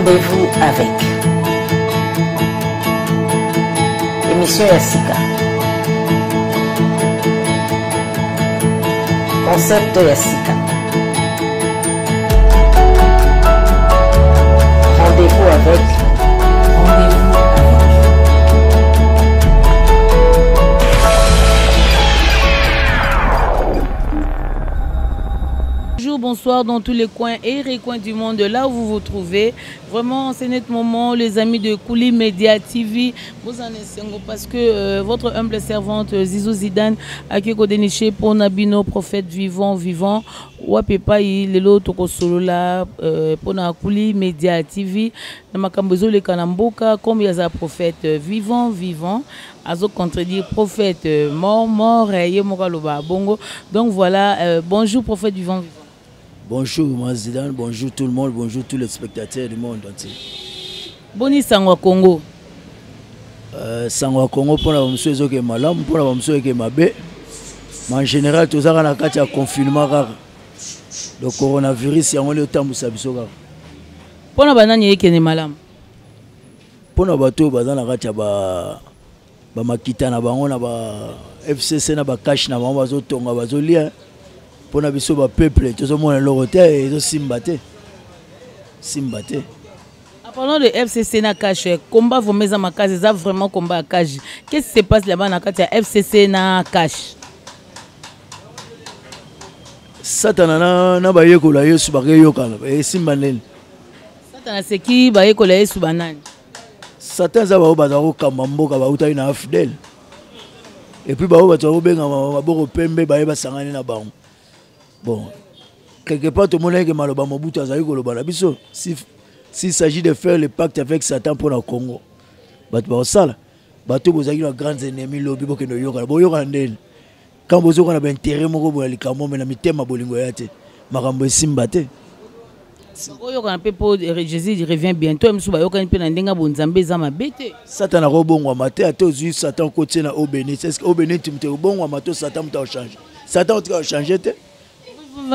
Rendez-vous avec. Émission ya sika. Concept ya sika. Rendez-vous avec. Rendez-vous avec. Bonjour, bonsoir dans tous les coins et recoins du monde, là où vous vous trouvez. Vraiment, c'est notre moment, les amis de Kouli Media TV. Vous en êtes parce que euh, votre humble servante Zizou Zidane a déniché pour Nabino, prophète vivant, vivant. Wapi epai lelo tokosolola euh, mpo na Kuli Media TV na makambo ezoleka na mboka comme aza prophète vivant vivant azo contredire prophète euh, mort mort eh, ye moko aloba bongo donc voilà euh, bonjour prophète vivant vivant. Bonjour moi Zidane, bonjour tout le monde, bonjour tous les spectateurs du monde entier. Boni sango ya Congo? Euh, sango ya Congo mpona bamosusu ezokende malamu, mpona bamosusu ekende mabe. Mais en général tozaka na kati ya confinement kaka. Donc coronavirus yango nde otambwisa biso kaka. Mpona banani ekende malamu? Mpona bato oyo baza na kati ya ba bamakita na bango na ba FCC na ba cash na bango bazotonga bazolia mpo na biso bapeuple tozomona eloko te ezosimba te simba te. En parlant de FCC na cash, combat vraiment eza makasi, eza vraiment combat ya cash. Qu'est-ce qui se passe là-bas na kati ya FCC na cash? Satana na, na bayekola Yesu bakeyokana esimba ndeni? Satana seki bayekola Yesu banani? Satan eza baoyo bazala kokamba mboka bautaki na afdel epuis baoyo bato bakobengama maboko pembe baye basangani na bango. Bon, quelque part tomonaki ke maloba Mobutu azali koloba na biso s'il si, s'agit de faire le pacte avec Satan mpo na Congo, bato bakosala bato bozalaki na grandes ennemis lobi bokende oyokana boyokana ndeni quand bozoka na baintérêt moko boya likambo me na mitema bolingo ya te makambo esimba te. Oyokana mpe mpo Jésus revient bientôt, mosusu bayokani mpe na ndenge ya bonzambe eza mabe te. Satan akobongwama te, ata ozwi Satan okotie na eau bénite, est ce que eau bénite moto ekobongwama to Satan moto akochange? Satan otika kochange te.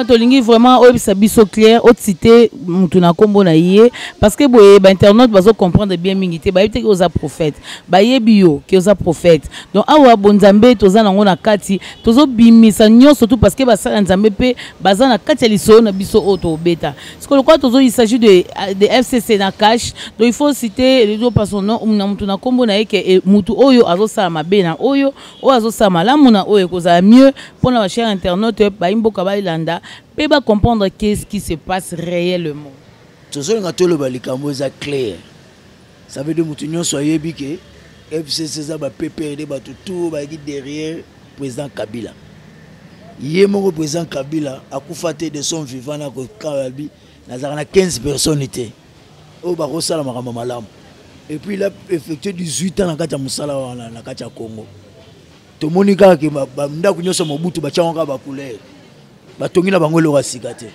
Tolingi vraiment oyebisa biso clair, ocite motu na nkombo na ye parce que boye bainternaute bazocomprendre bien mingi te, bayebi te ke oza prophète, bayebi yo ke oza prophète. Donc awa bonzambe toza nango na kati, tozobimisa nyonso tu parce que basala nzambe mpe baza na kati ya lisolo na biso oyo tobeta sikoyo lokola tozo il s'agit de FCC na cash. Donc il faut citer par son nom na motu na nkombo na ye ke motu oyo azosala mabe na oyo oyo azosala malamu na oyo ekozala mieux mpona bachers internaute bayimboka balanda mpe bacomprendre qu'est-ce qui se passe réellement. Tozolinga toloba likambo eza clair, ça veut dire motu nyonso ayebi ke FCC eza ba PPRD, bato tout bayaki derrière président Kabila. Ye moko président Kabila akufa te de son vivant na kokabi nazalaka na 15 personnes te oyo bakosala makambo malamu. Et puis il a effectué 18 ans na kati ya mosala wana na kati ya Congo. Tomoni kaka ke bandako nyonso Mobutu batiango kaka bacouleur, batongi na bango eloko ya sika te.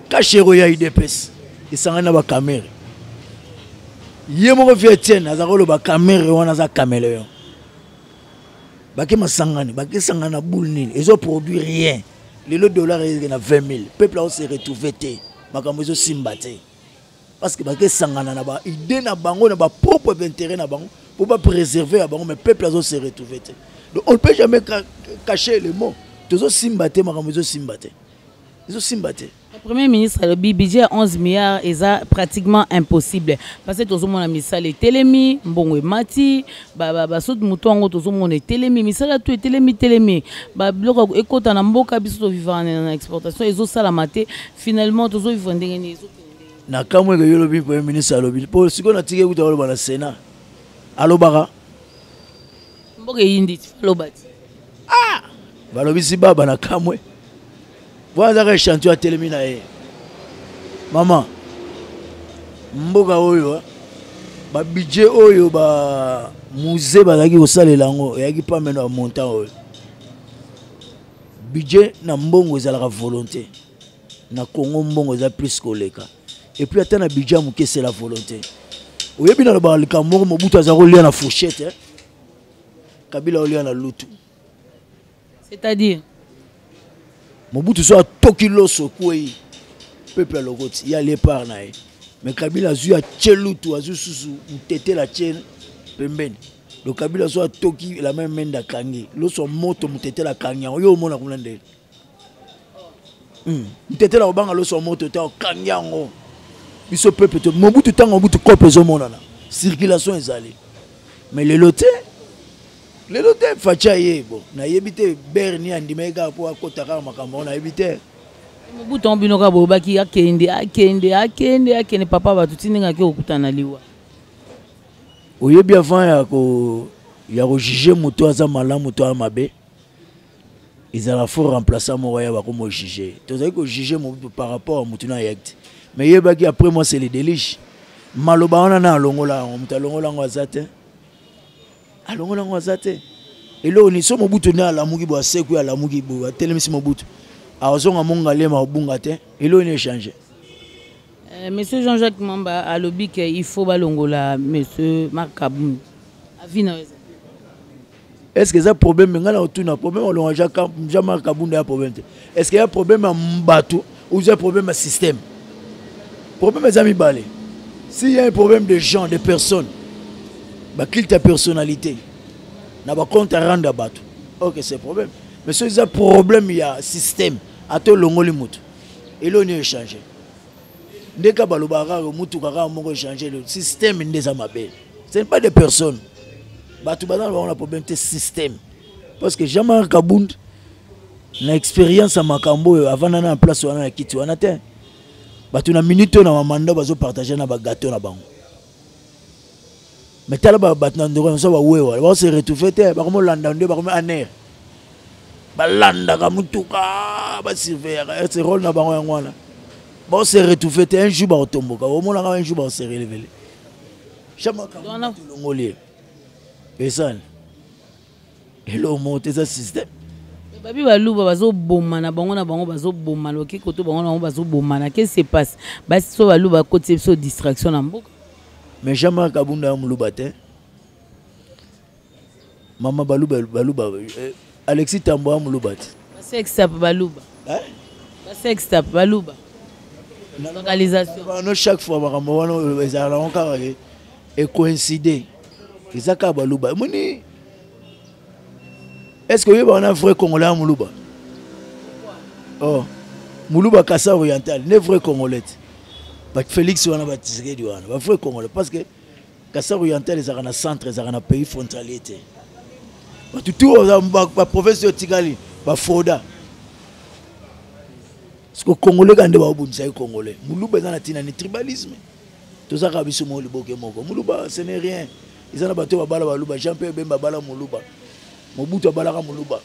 Kashero ya UDPS esangani na bakamere, ye moko vie Etienne aza koloba kamere wana aza caméléon. Bake masangani, bakesangana na boule nini ezoproduire rien. Lelo dollar ezeke na 20 000, peuple ao se retrouve te, makambo ezosimba te parce que bakesangana na ba idée na bango na ba propre intérêt na bango pour ba préserver ya bango, mais peuple azo se retrouver te. Donc on ne peut jamais cacher le mot, tozosimba te, makambo ezosimba te, ezosimba te. Le Premier ministre alobi budget ya 11 milliards eza pratiquement impossible parce que tozomona misala etelemi, mbongo emati, basote moto yango tozomona etelemi, misala tu etelemi telemi, babiloko ekota na mboka biso tovivaka na exportation ezosalama te. Finalement tozovivre ndenge nini? Na kamwe ke yo olobi Premier ministre alobi po sikoyo natiki ekuta oloba na Sénat alobaka mboka eyindi ti aloba ti ah balobisi baba na kamwe wana azaka échantillon atelemi na ye mama mboka oyo babudget oyo ba musée bazalaki kosalela yango eyaki pameno ya montant oyo budget na mbongo ezalaka volonté na Congo mbongo eza plus koleka et puis ata na budget ya moke c'est la volonté. Oyebi na lobaka likambo moko, Mobutu aza kolia na fourchette eh? Kabila olia na lutu. C'est-à-dire Mobutu so atoki loso kwei peuple alokoti ye alie part na ye. Mais Kabila azwi, atie lutu, azwi susu mutetela, atie pembeni. Donc Kabila so atoki la même mende, akangi loso moto, mutetela akangi yango. Yo omona kuna ndenge Mutetela kobanga loso moto te, okangi yango. Biso peuple to Mobutu, ntango Mobutu cope ezomonana, circulation ezali, mais lelo te, lelo te. Fatshi aye, bon, nayebi te berni andimaki kaka mpo akota kaka makambo yango, nayebi te. Mobutu yango, bino kaka boyobaki akende, akende, akende, akende, papa bato ti ndenge ake kokutana na liwa. Oyebi, avant ya kojuger moto aza malamu to aza mabe, ezala faut remplaçant moko ya bakoma juger. Tozali kojuger Mobutu par rapport à motu na ayaki te, mais yebaki, après moi c'est le déluge. Maloba wana na alongola yango, moto alongola yango aza te, alongola yango aza te. Eloko nini? So Mobutu nde alamuki boye, asekwi, alamuki boye, atelemisi Mobutu, azonga mongalema, obunga te. Eloko nini échange? Monsieur Jean-Jacques Mamba alobi ke il faut balongola monsieur Marc Kabund. Avis na yo eza? Est ce que eza problème? Ngai na kotuna, problème olonga Jean-Marc Kabunda ya problème te. Est ce que ya problème ya bato ou eza problème ya système? Problème eza mibale. S'il y a un problème de gens, de personnes, baculte ya personnalité na bacompte à rendre ya bato, ok, c'est problème. Mais soki eza problème ya système, ata olongoli moto, eloko nini échange? Nde ka balobaka kaka motuka kaka moko échange le système nde eza mabe. Ce n'est pas des personnes, bato baza na bango na problème te, système. Parce que Jean-Marc Kabund, na expérience ya makambo oyo, avanda na place wana, na kiti wana te. Bato na minute oyo na bamanda bazopartage na bagato na bango, mais tala bato na ndeko na biso bawewa bakose retrouve te, bakomolanda nde bakomi aner, balandaka motuka, basurveillaka ese role na bango yango wana. Bakose retrouve te. Un jour bakotomboka, omonaka un jour bakose relevele. Longoli ye, esani eloko moko te, eza système. Babi baluba bazobomana bango na bango, bazobomana oke koto bango na bango bazobomana. Qu'est-ce qui se passe? Basi so baluba bakotisi biso distraction na mboka. Mais Jean-Marc Kabunda ya moluba te, mama. Baluba, baluba, Alexis Tambo ya moluba te. Basextap baluba. Eh? Basextap baluba, localisation. No, chaque fois makambo wana ezalaka nango kaka ke ecoïncide, eza kaka baluba. Emoni, est ce que oyeba wana vrai Congolais ya moluba? Oh, moluba Kasa oriental ne vrai Congolais te. Bafélix wana, baTshisekedi wana, bavrai Congolais, parce que Kasa oriental ezalaka na centre, ezalaka na pays frontalier te. Bato tu baprovince oyo etikali bafroda. Parce que Congolais kaka nde baobundisa ye. Congolais moluba eza na ntina ni tribalisme, toza kaka biso moko, liboke moko. Moluba, ce n'est rien. Eza na bato oyo babala baluba. Jean Pierre Bemba abala moluba, Mobutu abalaka moluba,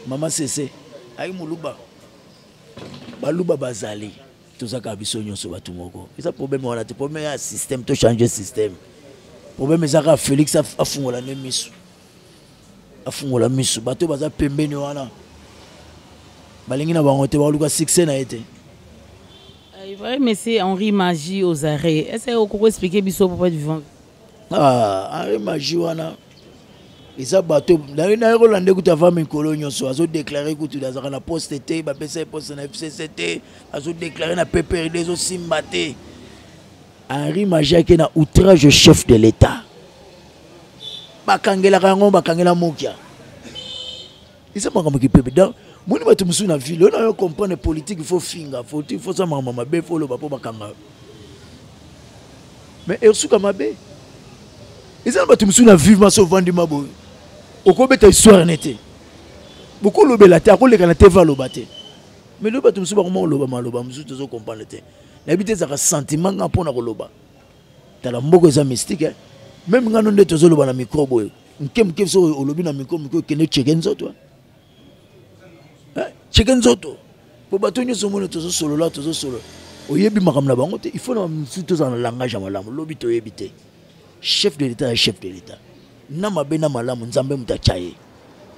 mama Sese ayi moluba. Baluba bazali, toza kaka biso nyonso bato moko. Eza problème wana te, problème ya système, tochange système. Problème eza kaka Félix afungola nde miso, afungola miso. Bato baza pembeni wana balingi na bango te, baluka succès na ye te. Vrai, monsieur Henri Magie aux arrêts, est-ce que okoki expliquer biso papa vivant? Ah, Henri Magie wana eza bato naye kolanda kutu ava mikolo nyonso azodeklare kutu azalaka na poste te, bapesa ye poste na FCC te, azodeklare na PPRD, ezosimba te. Henri Magie ake na outrage au chef de l'État, bakangelaka yango, bakangela mokia. Eza makambo kipepe. Donc moni bato mosusu na ville oyo nayo comprendre politique, il faut finga politique, il faut sa makambo mabe, faut oloba mpo bakanga, mais esuka mabe. Eza na bato mosusu na vive maso ovandi ma boye, okobeta histoire ne te, bokolobela te, akoleka na tv aloba te. Mais lobi bato mosusu bakoma koloba maloba mosusu tozo comprendre te. Nayebi te, ezalaka sentiment nga mpona koloba. Tala, mboka eza mystique, eh? Même ngano nde tozoloba na micro boye, moke moke, so olobi na micro moke, okende cheke nzoto, cheke nzoto, po bato nyonso omoni tozosolola, tozosolola, oyebi makambo na bango te. Il faut na mosusu tozala na langage ya malamu. Lobi toyebi te. Chef de l'État ya chef de l'État, na mabe na malamu, Nzambe moto atya ye.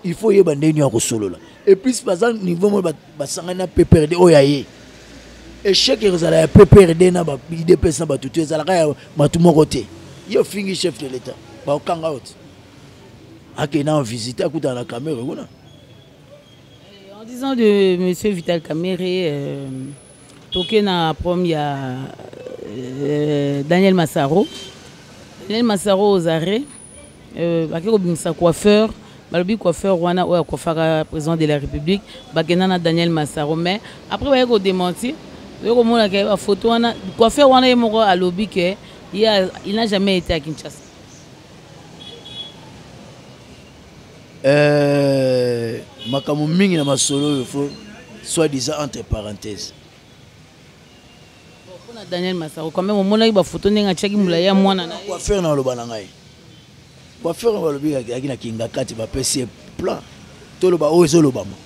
Il faut oyeba ndenge nini ya kosolola. Et puis baza niveau moko, basangani na PPRD oyo ya ye. Échec ezala ya PPRD na ba UDPS na bato te, ezalaka ya bato moko te. Ye ofingi chef de l'État, bakokanga yo te. Akende en visite, akutana na Kamerhe kuna. En disant de monsieur Vital Kamerhe, toke na problème ya euh, Daniel Massaro. Daniel Massaro aux arrêts, euh, bake kobimisa coiffeur, balobi coiffeur wana oyo akoifaka président de la République, bakenda na Daniel Massaro, mais après baye kodementir, oye komona ke bafoto wana, coiffeur wana ye moko alobi ke ye il n'a jamais été à Kinshasa. Euh, makambo mingi na masolo oyo fo soit disant entre parenthèse. Mpona Daniel Masaro, quand même omonaki bafoto ndenge atiaki molai ya mwana na coiffeur na oloba na ngai, coiffeur balobi ayaki na kinga kati, bapesi ye plan, toloba oyo ezolobama,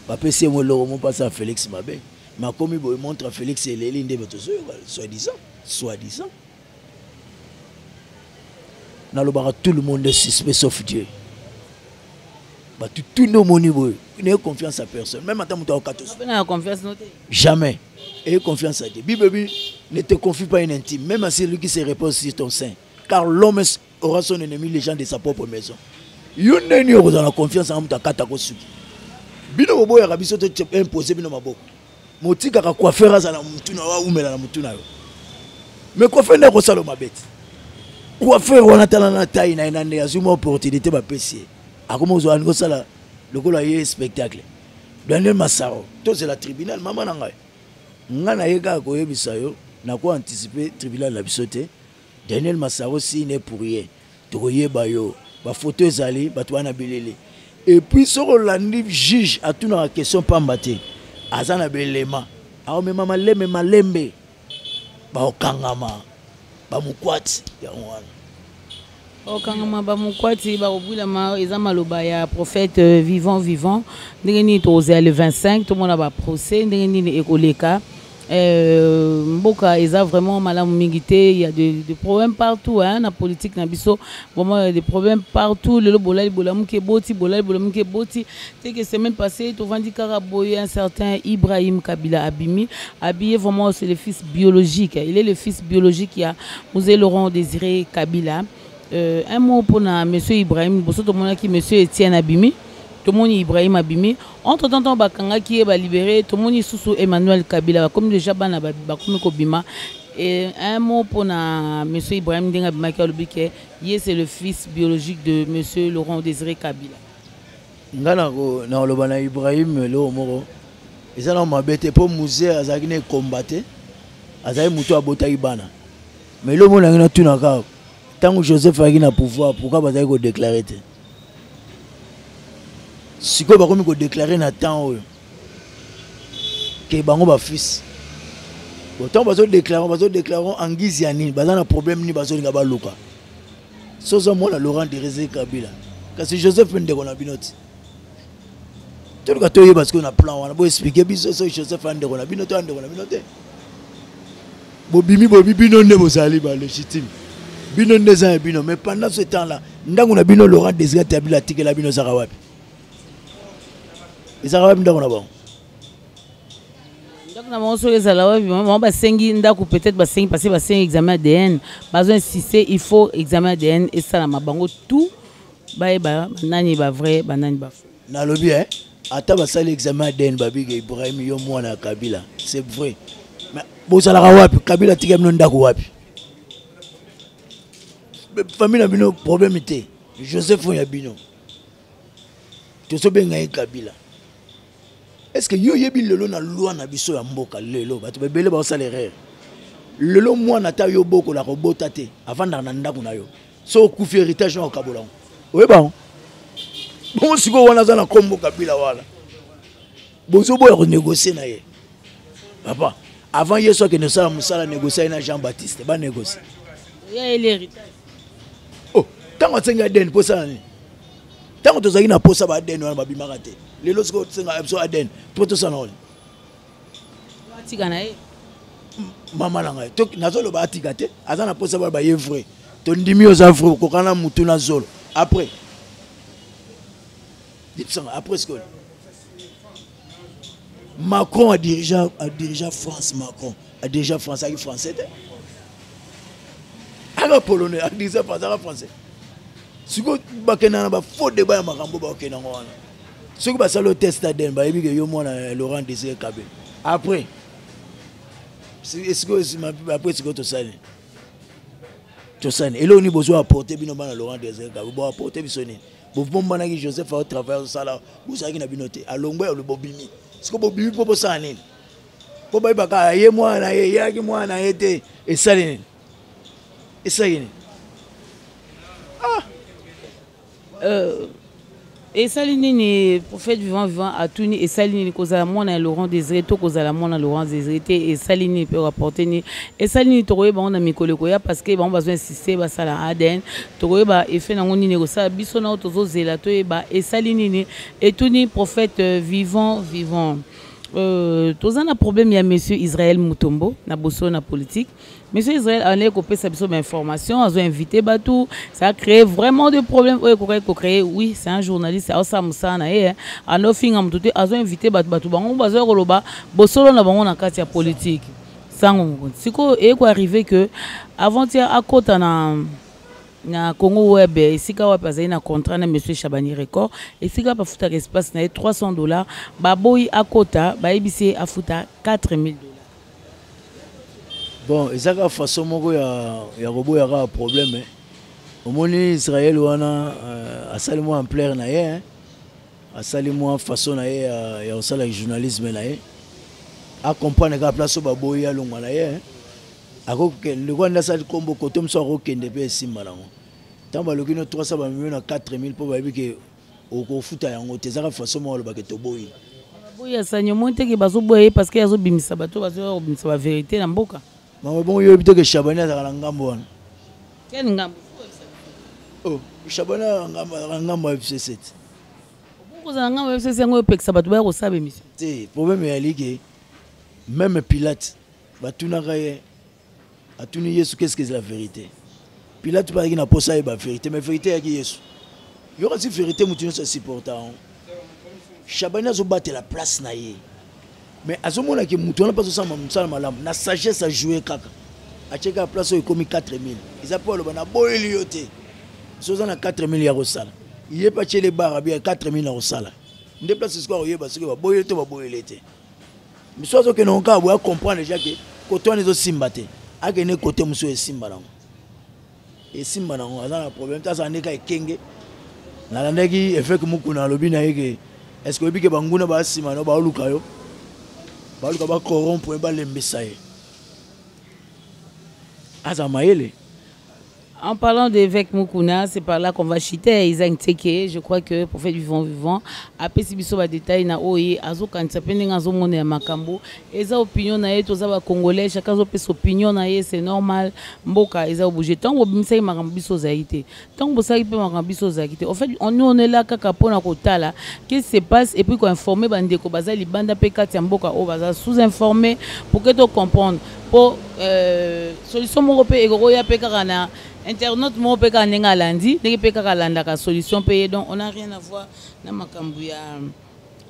bapesi ye mo eloko mo mpasa ya Félix mabe makomi boye, montre Félix eleli nde bato ozoyoka soi disant, soi disant. Nalobaka, tout le monde est suspect sauf Dieu. Bato tout nde omoni boye, n'ayez confiance à personne, même ata moto akokata. Confiance no te. Jamais ayez confiance à Dieu. Bible dit: ne te confie pas un intime, même à celui qui se repose sur ton sein, car l'homme aura son ennemi, les gens de sa propre maison. Yo ndeni okozala na confiance anga moto akatako suki? Bino boboyaka biso to impose bino maboko, motikaka coiffeur azala na mutu na yo, aumela na mutu na yo, mais coiffeur nde akosala mabe te. Coiffeur wana, tala na tai na ye na nde azwi mwa opportunité, bapesi ye, akoma kozwa, alingi kosala lokola ye spectacle. Daniel Masaro, tozela tribunal. Mama na ngai, ngai naye kaka koyebisa yo, nako anticipe tribunal na biso te. Daniel Masaro, si n'est pour rien, tokoyeba yo. Bafoto ezali, bato wana bilele. Et puis soki olandi juge atunaka question pamba te, aza na belema, aomema malembe malembe, baokangama bamokwati yango wana. Okangama bamokwati, bakobwilama. Eza maloba ya prophète vivant vivant. Ndenge nini tokozela le 25, tomona baprocès ndenge nini ekoleka? Mboka eza vraiment malamu mingi te. Il y a des problèmes partout, hein, na politique na biso vraiment il y a des problèmes partout. Lelo bolali bolamuki eboti, bolali bolamuki eboti te que semaine passée tovandi kaka boye, un certain Ibrahim Kabila abimi habillé. Vraiment, c'est le fils biologique, il est le fils biologique ya Mzee Laurent Désiré Kabila. Un mot mpona monsieur Ibrahim. Liboso tomonaki monsieur Etienne abimi, tomoni Ibrahim abimi. Entre temps, ntango bakangaki ye, balibéré, tomoni lisusu Emmanuel Kabila, bakomi déjà bana, bakomi kobima. Et un mot mpona monsieur Ibrahim, ndenge abimaki, alobi ke ye c'est le fils biologique de monsieur Laurent Désiré Kabila. Nga nakoloba na Ibrahim eloko moko eza na mabe te, mpo Mzee azalaki na ekomba te, azalaki motu abotaki bana. Mais eloko moko nangi natuna kaka: ntango Joseph ayaki na pouvoir, pourquoi bazalaki kodéclarer te? Sikoyo bakomi kodéclarer na temps oyo ke bango bafils. Bon, ntango bazodéclarer, bazodéclarer en guise ya nini? Baza na problème nini bazolinga baluka? So oza mwana Laurent Désiré Kabila, kasi Joseph mpe ndeko na bino ti. Toluka toyeba sikoyo na plan wana, boexpliquer biso soki Joseph andeko na bino to andeko na bino te. Bobimi, bobi bino nde bozali balégitime, bino nde eza ya bino. Mais pendant ce temps là, ndango na bino Laurent Désiré Kabila atikela bino ezaka wapi? Ezaka wapi ndako na bango? Ndako na bango soki ezala wapi? Bango basengi ndako, peut-être basengi parce basengi examen ADN, bazo insister, il faut examen ADN esalama, bango tout bayeba banani bavrai, banani bafaux. Nalobi eh, ata basali examen ADN, babika Ibrahim yo mwana ya Kabila, c'est vrai, mais bozalaka wapi? Kabila atika bino ndako wapi? Famille na bino problème te. Joseph oyo ya bino tozobenga ye Kabila, est ce que yo oyebi lelo na loi na biso ya mboka, lelo bato ebele baosala erreur? Lelo mwana ata yo bokola kobota te, avandaka na ndako na yo, so okufi, héritage na okabola ngo, oyeba ngo bongo. Sikoyo wana aza na nkombo Kabila wana, bozoboya konégocier na ye. Papa, avant Yesu akende kosala mosala, négocie ye na Jean Baptiste, banégocie. Oh, ntango asengi ADN mpo osala nini? Ntango tozalaki na posa ba ADN wana, babimaka te. Lelo sikoyo tosenga biso ADN mpo tosala wani? Atika na ye. Mama na ngai, nazoloba atika te, aza na posa bana baye vrai. Tondimi oza vrai, okoka na mutu na zolo. Après yebisanga, après sikoyo Macron adirigea France. Macron adirigea France, aki français te, aka polonais. Adirigea France, aka français. Sikoyo bakenda na bafaux débat ya makambo, bakokenda yango wana. Soki basali o test ADN, bayebi ke yo mwana Laurent Désiré Kabila, après Sikoyo après, sikoyo tosali, tosali eloko nini? Bozwa apporte bino bana Laurent Désiré Kabila, boapporte biso nini? Bobombanaki. Joseph aotravaille, azosala, bozalaki na bino te. Alongwe, bobimi. Sikoyo bobimi mpo bosala nini? Mpo bayebaka ye mwana na ye, eyaki mwana na ye te. Esali nini? Esali nini? Ah! Esali nini? Prophète vivant vivant atuni: esali nini kozala mwana ya Laurent Désiré to kozala mwana Laurent Désiré te? Esali nini mpe rapporte nini? Esali nini? Tokoyeba yango na mikolo ekoya, parce que bango bazo insiste basala ADN. Tokoyeba effet nango nini ekosala biso na oyo tozozela. Toyeba esali nini, etuni prophète vivant vivant. Toza na problème ya monsieur Israël Mutombo na boso na politique. Monsieur Israël allait kopesa biso bainformation, azo invité bato, ça a créé vraiment des problèmes oyo ekokaki kocréer. Oui, c'est un journaliste, aosala mosala na ye, anofinga motu te. Azo invité bato, bato bango bazoya koloba bosolo na bango na kati ya politique. Sango mokonzi sikoyo eye koarrive que avant-hier akota na Congo Web, esika wapi azali na contrat na monsieur Chabani Record, esika wapi afutaka espace na ye 300 $, baboyi akota, bayebisi ye afuta 4000 $. Bon, eza kaka façon moko ya koboya kaka problème. Omoni Israel wana, asali mwa ampleur na ye, hein? Asali mwa façon na ye ya kosala journalisme na ye. Acomprendre kaka place oyo baboyi, alongwa na ye. Akokende lokola nde asali nkombo kote mosusu, akokende mpe esimba nango. Ntango baloki no 300, bamemi na 4000 mpo bayebi ke okofuta yango te. Ezaka façon moko alobake toboyi. Boyi asani, omoni teke bazoboya ye parce que azobimisa bato, bazoya kobimisa bavérité na mboka. Mama, bongo yoyebi te ke Shabani azalaka na ngambo wana? Quel ngambo? Oh, Shabani azalaka na ngambo ya FCC. Kozala ngambo ya FCC yango oyopekisa bato baya kosala bémission? Te, problème eyali ke même Pilate batunaka ye, atuni Yesu: "Qu'est-ce que c'est la vérité?" Pilate mpe azalaki na posa ayeba vérité, mais vérité eyaki Yesu. Yoka si vérité, motu nyonso asupporta yango. Shabani azobatela place na ye, mais azomonaki motu wana mpe azosala mosala malamu na sagesse, ajoue kaka, atie kaka place oyo ekomi 4000. Eza mpo aloba naboyeli yo te, so oza na 4000 ya kosala, ye mpe atiele bara bia 4000 na kosala nde place. Sikoyo akoyeba soki baboyeli to baboyeli te. Miso azokende ngo kaka boye, acomprendre déjà ke kote wana ezosimba te, akende kote mosusu esimba nango, esimba nango. Aza na problème te, azala nde ka ekenge. Nalandaki évêque Mukuna, alobi na ye ke est ce que oyebi ke banguna baasima no, baoluka yo, baluka bacorrompre, balembisa ye, aza mayele. En parlant d'évêque Mukuna, c'est par là qu'on va chuter. Isaac Nteke, je crois que prophète vivant vivant, apesi biso ba détail na oye, azokanisa pe ndenge azomona ya makambo. Eza opinion na ye, toza ba Congolais, chacun azopesa opinion na ye, c'est normal. Mboka eza obligé. Tant bobimisaki makambo, biso ozalaki te. Tant bosalaki mpe makambo, biso ozalaki te. En fait, on, nous on est là kaka mpona kotala qu'est-ce qui se passe et puis koinformer bandeko baza libanda mpe kati ya mboka oyo baza sous-informé pour que to comprendre. Po solution moko mpe ekokoya mpe kaka na internaute moko mpe kaka ndenge alandi, ndenge mpe kaka alandaka solution mpe ye. Donc on a rien à voir na makambo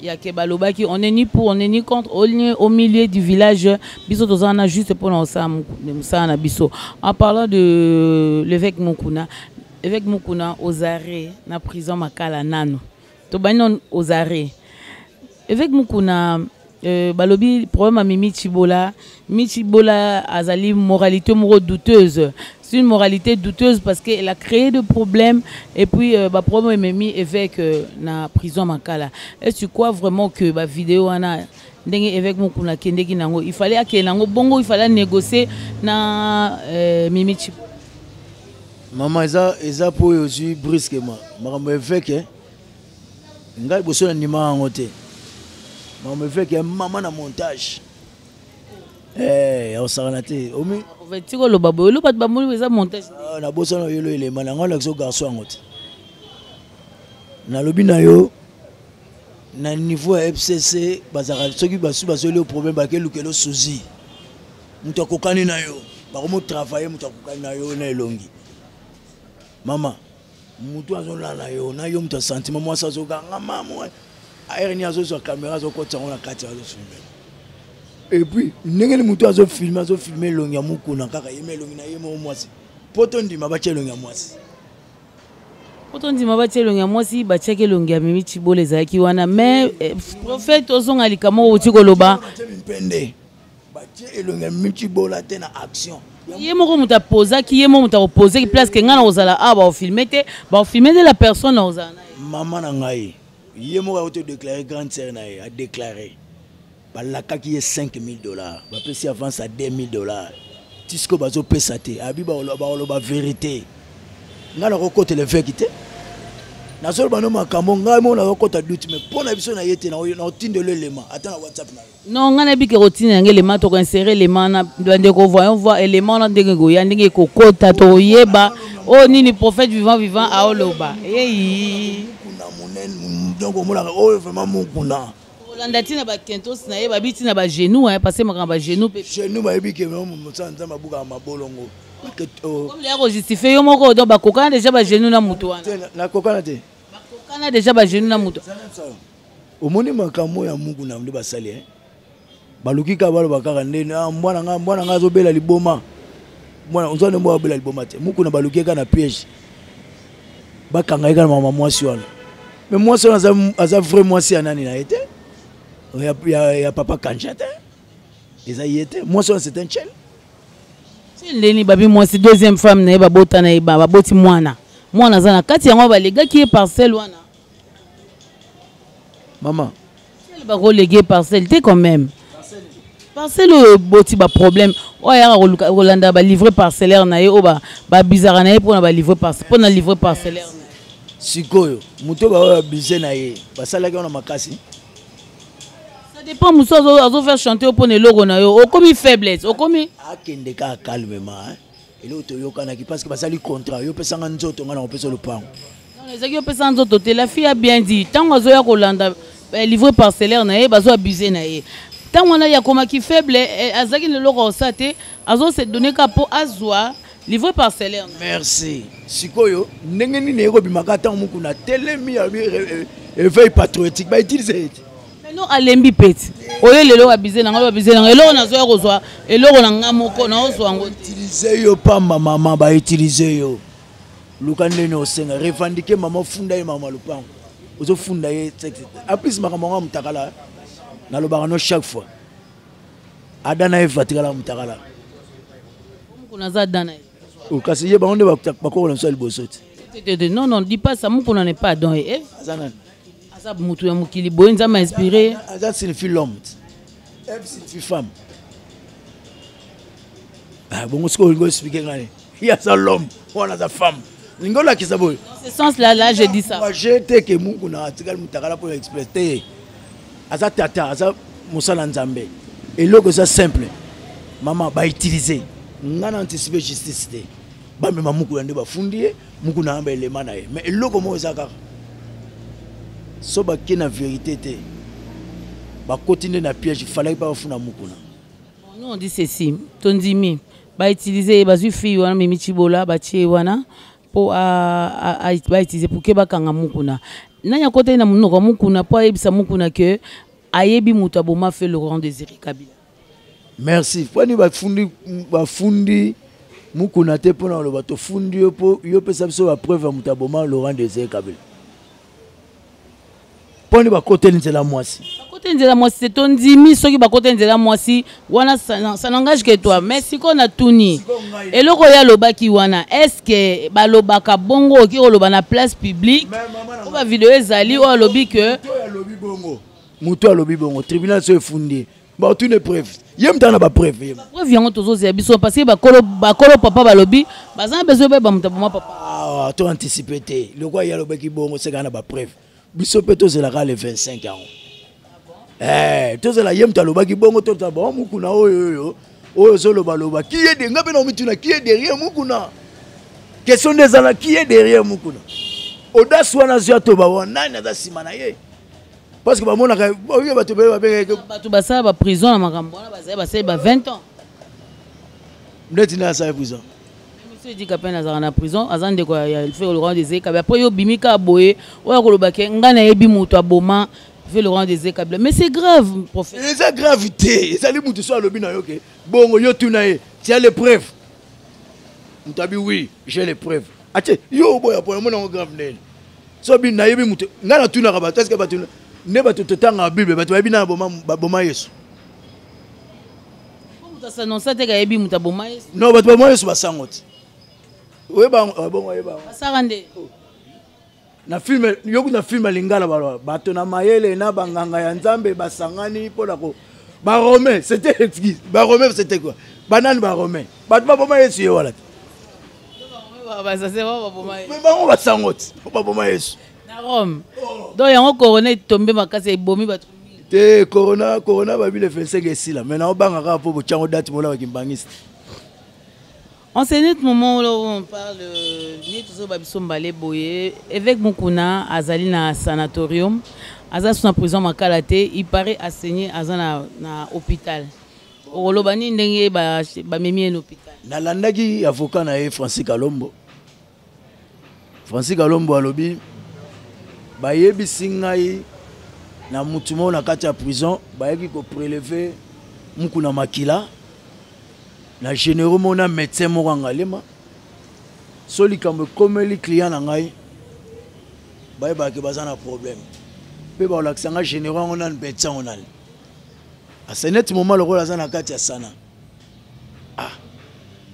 ya ke balobaki. On est ni pour, on est ni contre, on est au milieu du village. Biso toza wana juste mpona kosala mosala na biso. En parlant de l'évêque Mukuna, évêque Mukuna aux arrêts na prison Makala. Nano tobandi nano aux arrêts. Évêque Mukuna, balobi problème ya Mimi Chibola. Mimi Chibola azali moralité moko douteuse. C'est une moralité douteuse parce qu'elle a créé des problèmes et puis baproblème ememi évêque na prison Makala. Est-ce que tu crois vraiment que bavidéo wana, ndenge évêque Mokuna akendeki nango, il fallait akende nango bongo, il fallait négocier na Mimi Chibola? Mama, eza mpo oyo ozwi brusquement makambo évêque. Ngai liboso na ndima yango te, makambo évêque ya mama na montage ya kosakana te. Omi Tiki oloba boye, olo bato bamoni eza montage. Ah, nabosana oyelo elema na ngai, olakisa garçon yango te. Nalobi na yo, na niveau ya FCC bazalaka, soki basu bazoli yo problème, bakelukelo suzi moto akokani na yo, bakomotravaille moto akokani na yo na elongi. Mama, motu azolala yo na yo, moto asentiment, mwasi azoganga mama aire nini, azozwa caméra, azokotisa yango na kati, azofilme. Et puis ndenge ni motu azofilme, azofilme elongi ya Mokuna kaka ye, ma elongi na ye moko mwasi, mpo tondima batia elongi ya mwasi. Po tondima batia elongi ya mwasi, batiaki elongi ya Mimi Chibola, ezalaki wana. Mais prophète, ozonga likambo outi koloba. Batie mipende, batie Atie elongi ya Mimi Tshibola te na action. Ye moko moto apozaki, ye moko moto akopozaki place ke ngai na kozala awa, baofilme te, baofilme nde la personne na kozala na ye. Mama na ngai, ye moko auti odéclare grande sœur na ye, adéclare balakaki ye 5000 $, bapesi avance ya 2000 $, ti sikoyo bazopesa te. Abi bakoloba vérité. Ngai nakokotela évêque te, nazoloba no makambo ngai moko nakokota doute, mais mpo na biso na ye te, naotindelo elema ata na WhatsApp na ye. Non, ngai nayebi ke kotinda yango elema, tokoinsere elema na bandeko. Voyons voir elema wana ndenge ekoya, ndenge ekokota, tokoyeba oyo nini prophète vivant vivant aoloba. Ei. Mukuna monene, donc omonaka oyo vraiment Mukuna. Kolanda ntina bakentos na ye, babi ntina bagenou, parce makambo bagenou mpe. Genou, bayebi ke mosala Nzambe abukaka mabolongo. Oh. Comme leya kojustifie yo moko, donc bakokana déjà bagenou na motu wana. Nakokana te. Bakokana déjà bagenou na motu. Omoni makambo ya Mukuna nde basali, eh? Baluki kaka baloba kaka nde ah, mwana nga, mwana nga azobela liboma, mwana oza nde mwana abela liboma te. Mukuna baluki ye kaka na piège, bakanga ye kaka na mama mwasi wana. Mais mwasi wana aza vrai mwasi ya nani na ye te, ya papa Kanja te, eza ye te. Mwasi wana, c'est un tchel. Ndeni babi mwasi, deuxième femme na ye, babota na ye, baboti mwana, mwana aza na kati yango, balegaki ye parcelle wana. Mama. Bakolege parcelle te quand même, parcelle oyo eboti baproblème oyo ayaka koluka kolanda balivre parcellaire na ye, oyo babizaka na ye mpona balivre, mpona livre parcellaire na ye. Sikoyo moto baoyo abuse na ye, basalaki wana makasi. Ça dépend, mosu azofaire chanter mpona eloko na yo, okomi faiblesse, okomi. Akende kaka calmement, hein? Eloko toyokanaki, parce que basali contrat, yo opesanga nzoto, ngai na kopesa lopango. Non, ezalaki opesa nzoto te. La fille a bien dit, ntango azoya kolanda livre parcellaire na ye, bazo abuse na ye. Ntango wana ye akomaki faible, azalaki na eloko akosala te, azose donner kaka mpo azwa livre parcellaire na ye. Merci. Sikoyo ndenge nini ekobimaka ntango Mukuna telemi, alobi éveil patriotique, bautilize ye te? Mais non, alembi peti oyo lelo abize na ngai, abize na ngai, eloko nazoya kozwa, eloko na ngai moko naozwa yango te. Utilize yo pamba, mama, bautilize yo. Luka ndeni osenga, revendique mama, ofunda ye, mama lopango ozofunda ye. En plus makambo yango ya motakala, nalobaka no chaque fois, Adam na Eva tikala motakala. Mokuna aza Adam na ye. Oh, kasi ye bango nde bakokola biso ya liboso te. Te, te, non, non, dis pas ça. Mukuna n'est pas Adam et Ève. Aza nani? Aza mutu ya mokili boye, Nzambe inspiré. Aza signifie l'homme, Ève signifie femme. Ah, bongo sikoyo olingi oexplike ngai, ye aza l'homme, wana aza femme, lingi olakisa boye? Dans ce sens là, là je dis ça. Je te ke Mukuna atikali motakala mpo ya express te. Aza tata, aza mosala Nzambe. Eloko eza simple, mama, bautilize nga na anticipe justice te. Bamema Mukuna nde bafundi ye, Mukuna na baelema na ye. Mais eloko moko eza kaka, so bake na vérité te, bakoti nde na piège. Falaki mpa bafunda Mukuna. Nous, on dit ceci: tondimi bautilize ye, bazwi fille wana Mimi Tshibola, batie ye wana mpo bautilize pour ke bakanga Mukuna. Nani akotaki na monoko ya Mukuna mpo ayebisa Mukuna ke ayebi moto aboma fe Laurent Désiré Kabila? Merci. Mponi bafundi, bafundi Mukuna te mpona koloba tofundi yo mpo yo opesa biso bapreuve ya moto aboma Laurent Désiré Kabila. Mponi bakoteli nzela mwasi? Bakoteli nzela mwasi te. Tondimi soki bakoteli nzela mwasi wana, ça n'engage que toi. Mais sikoyo natuni, eloko oyo alobaki wana, est ce que balobaka bongo? Okoki koloba na place publique po bavideo ezali, oyo alobi ke alobi bongo, moto alobi bongo, tribunal so efundi, batuni preuve, ye moto ana bapreuve ye. Preuve yango tozozela biso, parce que bakolo, bakolo papa balobi baza na besoin bayeba moto aboma papa. Ah, to anticipe te. Lokwa ye alobaki bongo, seka na bapreuve, biso mpe tozelaka le 25 yango. Eh, tozela ye moto alobaki bongo, totala bon Mukuna oyo, oyo oyo ozolobaloba, qui est de nga mpe na omituna, qui est derrière Mukuna? Question nde ezala, qui est derrière Mukuna? Audace wana azwi, atoba wana, nani aza nsima na ye? Parce que bamonaka oyo bato ebele babengaki. Bato basala baprison na makambo wana, bazali basali ba 20 ans. Ndeti nde asali prison? Monsieur Edika mpe azalaka na prison, aza ndeko ya fe Laurent Désiré Kabila. Après yo obimi kaka boye, oyo akoloba ke ngai nayebi moto aboma fe Laurent Désiré Kabila. Mais c'est grave, prophète. Eza grave te. Ezali moto so alobi na yo ke bongo, yo tuna ye: tia les preuves. Moto abi: oui, j'ai les preuves. Atie yo, oboya mpona mona yango grave ndeni? So bi nayebi moto, ngai natunaka bato, est-ce bato nde bato totangaka Bible, bato bayebi nana baboma Yesu? Moto asanonsa te kayebi moto aboma Yesu. Non, bato baboma Yesu basango te. Oyeba bongo, oyeba. Basaka nde. Na film yoku, na film ya lingala, baloba bato na mayele na banganga ya Nzambe basangani mpona ko Baromain. C'était, excuse, Baromain, c'était quoi? Banani Baromain? Bato baboma Yesu ye wana te. Basase baboma ye. Mais bango basango te baboma Yesu. Na Rome. Donc yango corona etombe makasi, ebomi bato. Te, corona, corona babi le 25 esila, mais naobanga kaka mpo botyango date molabaki mbangisi. En ce moment où on parle, ni tozoba biso mbale boye, évêque Mukuna azali na sanatorium, aza sous na prison Makala te, il paraît assaigné, aza na hôpital. Okoloba nini ndenge bamemi ye na hôpital? Nalandaki avocat na ye, Francis Kalombo. Francis Kalombo alobi: bayebisi ngai na mutu moko na kati ya prison, bayaki koprélever Mukuna makila na généraux moko na médecin moko ya Ngalema. So likambo ekomeli client na ngai, bayebaki baza na problème mpe bakolakisa ngai généraux yango nani, médecin yango nani. Ase neti moment lokola aza na kati ya sana, ah,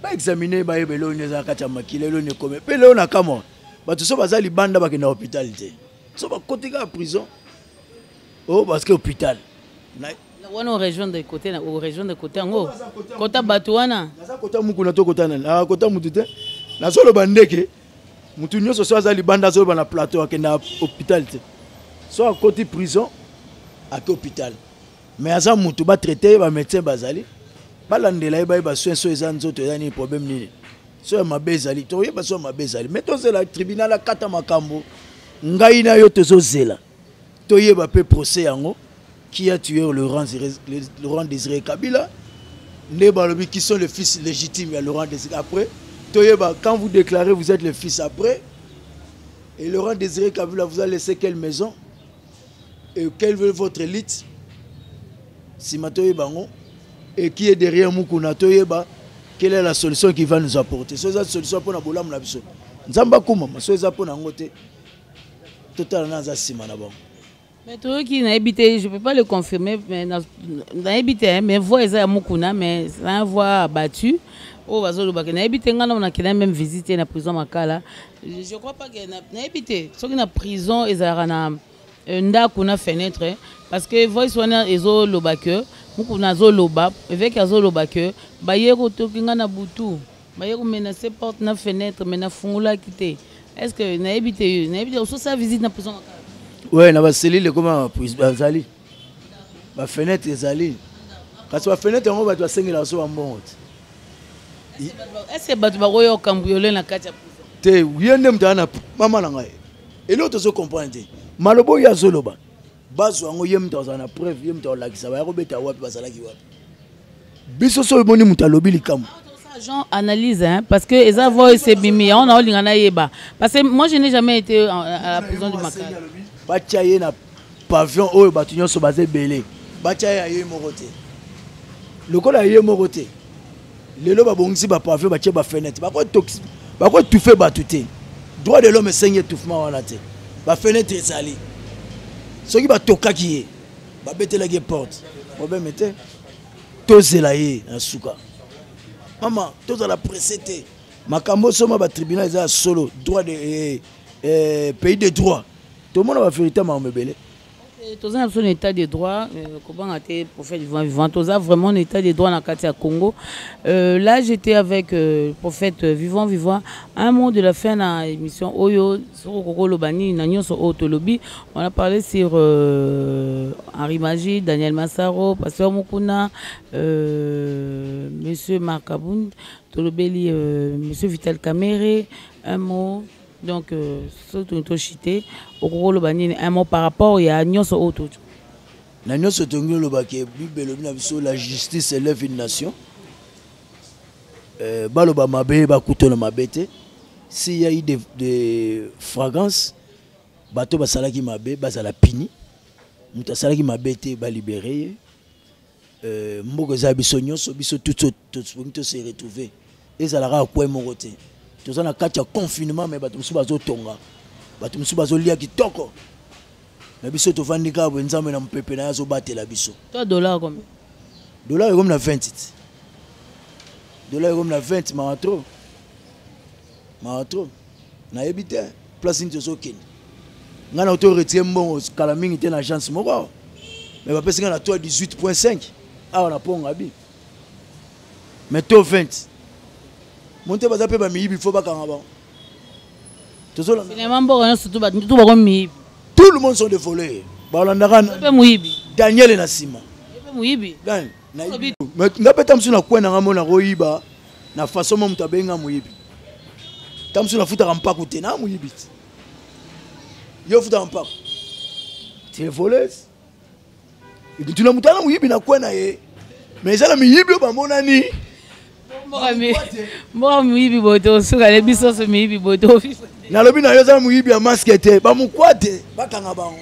baexamine, bayeba eloko nini eza na kati ya makila, eloko nini ekome. Mpe lelo na kamwa, bato so baza libanda bakenda hôpital te, so bakoti kaka prison, oh, parce que hôpital Wana orejoindre côté na orejoindre côté yango kota bato wana. Naza kota Mukuna to kota nani? Ah, kota mutu te. Nazoloba ndeke mutu nyonso so aza libanda, azoloba na plateau, akenda hôpital te, so akoti prison ake hôpital. Mais aza mutu, batraite ye, bamédecin bazali, balandela ye, bayeba soin so eza nzoto eza nini, problème nini, so ya mabe ezali, toyeba so ya mabe ezali. Mais tozela tribunal akata makambo. Ngai na yo tozozela toyeba mpe procès yango, qui a tué Laurent Désiré Kabila, nde balobi qui sont les fils légitimes ya Laurent Désiré. Après toyeba, quand vous déclarez vous êtes le fils, après, et Laurent Désiré Kabila vous a laissé quelle maison et quelle est votre élite? Nsima toyeba yango. Et qui est derrière Mukuna? Toyeba quelle est la solution qui va nous apporter. So eza solution mpona bolamu na biso, Nzambe akumama. So eza mpona yango te, totala na aza nsima na bango. Mais toyoki, nayebi te, je peux pas le confirmer, mais nayebi te, mais voix eza ya Mukuna, mais c'est un voix abattu oyo bazolobaka. Nayebi te, ngai nao nakenda même visite na prison Makala, je crois pas que nayebi te soki na prison ezalaka na ndako na fenêtre, parce que voice wana ezoloba ke Mukuna azoloba, évêque azoloba ke baye kotoki ngai na butu, baye komenace porte na fenêtre, mais nafungolaki te. Est ce que nayebi te, nayebi te, ososala visite na prison Makala? Ouais, na baselile ekoma, bazali bafenêtre ezali, kasi bafenêtre yango bato basengelaka so bambongo te. Est ce que bato bakoyoka cambriole na kati ya prison? Te, ye nde moto aza na mama na ngai. Eloko tozocomprendre te, maloba oyo azoloba, bazwa yango, ye moto azala na preuve, ye moto alakisa baya kobeta wapi, bazalaki wapi. Biso so omoni moto alobi likambo. Jean analyse, hein, parce que eza voice ebimi yango na olinga nayeba, parce que moi je n'ai jamais été à la prison du Makala. Batia ye na pavillon oyo bato nyonso baza ebele, batia ye ya ye moko te. Lokola ye moko te, lelo babongisi bapavillon, batie bafenêtre, bakoétouffe bato te. Droit de l'homme esengi étouffement wana te. Bafenêtre ezali, soki batokaki ye, babetelaki ye porte, problème te. Tozela ye na suka. Mama, tozala pressé te. Makambo osoma batribunal eza ya solo. Droit de pays de droit, tomona bavérité, makambo ebele. Toza na biso na état de droit, kobanga te, prophète vivant vivant. Toza vraiment na état de droit na kati ya Congo. Là j'étais avec prophète vivant vivant. Un mot de la fin na émission oyo, soko kokoloba nini na nyonso oyo tolobi? On a parlé sur Henri Magie, Daniel Massaro, pasteur Mukuna, monsieur Marc Abound, tolobeli monsieur Vital Kamerhe. Un mot donc, soki toshite, okokoloba nini, un mot par rapport ya nyonso oyo to Na nyonso tongi olobaki, Bible elobi na biso: la justice élève une nation. Baloba mabe, bakutana mabe te. S'il y a eu des flagrances, bato basalaki mabe bazala puni, moto asalaki mabe te balibere ye. Mboka eza biso nyonso, biso tout tolingi tose retrouver. Ezalaka kwe moko te. Toza na kati ya confinement, mais bato mosusu bazotonga, bato mosusu bazolia kitoko, na biso tovandi kaka boye. Nzambe na mopepe na ye azobatela biso. To dollar combien? Dollar ekomi na 20 ti. Dollar ekomi na 20, mawa trop, mawa trop. Nayebi te place nini tozokende. Ngai na to retire mbongo kala mingi te na agence moko awa, mais bapesi ngai na to 18.5 awa na ponga bi, mais to 20 monte. Baza mpe bamiyibi, fo bakanga bango. Tozolanda finalement mboka nyonso tu bango miyibi. Tout le monde sont des voleurs. Balandaka mpe moyibi. Daniel na nsima. Mpe moyibi. Nga mpe ta mosusu na kwe na nga mo nakoyiba na façon mo moto abengi nga moyibi. Ta mosusu nafutaka mpaku te, na moyibi te. Yo ofutaka mpaku te, voleuse. Tuna moto ana moyibi na kwe na ye, mais eza na miyibi oyo bamonani. Mboka moyibi boye, tosukale biso nyonso miyibi boye to. Nalobi na yo, eza na moyibi ya masque te, bamokwa te, bakanga bango.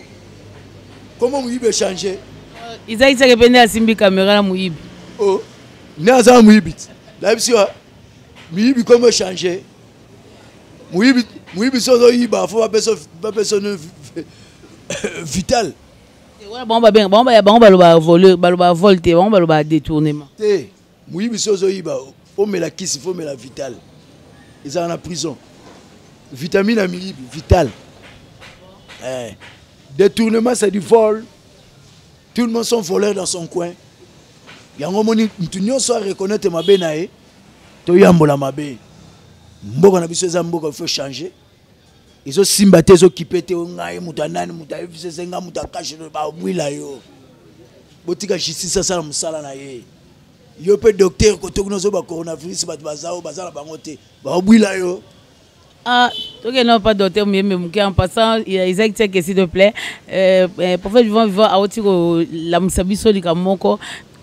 Komo moyibi echange. Ezali tiake mpe nde asimbi kamera na moyibi. Oh, nde aza na moyibi ti nayebi si miyibi komo echange. Moyibi, moyibi so ozoyiba, fo bapesa no vital. Wana bango babenga bango baya, bango baloba vol, baloba vol te, bango baloba détournement. Te, moyibi so ozoyiba, omela kisi, fo omela vital. Ezala na prison, vitamine ya miyibi, vital. Eh. Détournement, c'est du vol. Tout le monde sont voleurs dans son coin. Yango omoni, mutu nyonso areconnaître mabe na ye, toyambola mabe. Mboka na biso eza mboka, il faut changer. Ezosimba te, ezokipe te. Ngai moto anani, moto ya FCC, ngai moto akashe, babwila yo. Botika justice asala mosala na ye. Yo mpe docteur kotoki nozoba coronavirus, bato baza oyo baza na bango te, baobwila yo. Ah, tokende pa docteur Muyembe moke. En passant, Isaac Tieke, s'il te plaît, prophète vivant vivant auti kolamusa biso likambo moko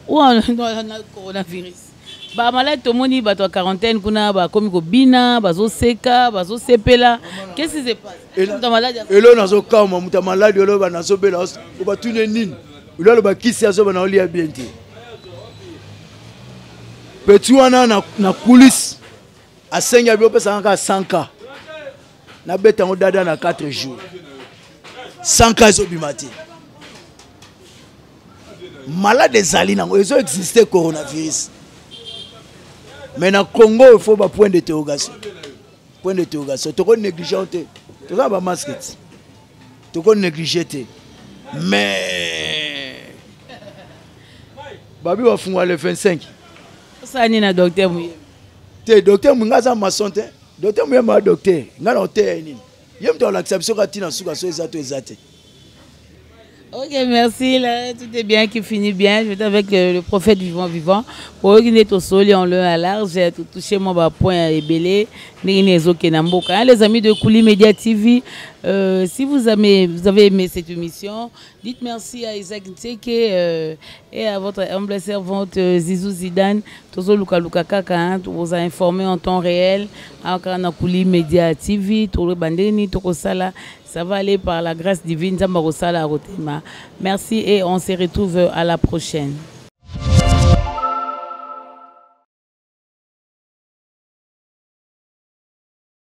oyo na coronavirus. Bamaladi, tomoni bato ya quarantaine kuna bakomi kobina, bazoseka, bazosepela. Qu'est-ce qui se passe? Moto ya maladi. Elo nazokama, moto ya maladi oloba nazobela, obatune nini? Olo aloba kisi, azoba na olia bien te. Petit wana na coulisse asengi abi opesanga kaka 100 k, nabeta yango dada na 4 jours. 100 k ezobima te. Malade ezali nango, ezo existe coronavirus, mais na Congo il faut ba point d'interrogation, point d'interrogation. Toko néglige te, toza na bamasque te, toko néglige te, mais babi bafungola le 25. Osala nini na docteur Muyembe? Te, docteur Nga aza maçon te. Docteur Muyembe aza docteur, nga na oteya ye nini? Ye moto alakisa biso kaka ntina suka so eza to eza te. Ok, merci. Là, tout est bien qui finit bien. Je vais avec le prophète vivant vivant. Pour qui est au sol en le à large, j'ai tout touché moi ba point ebele. Ndenge ezokende mboka. Hein, les amis de Kouli Media TV, si vous avez aimé cette émission, dites merci à Isaac Nteke et à votre humble servante Zizou Zidane. Tozo luka luka kaka, hein, vous a informé en temps réel. Encore na Kouli Media TV, tolo bandeni tokosala. Ça va aller par la grâce divine. Nzambe akosala akotema. Merci et on se retrouve à la prochaine.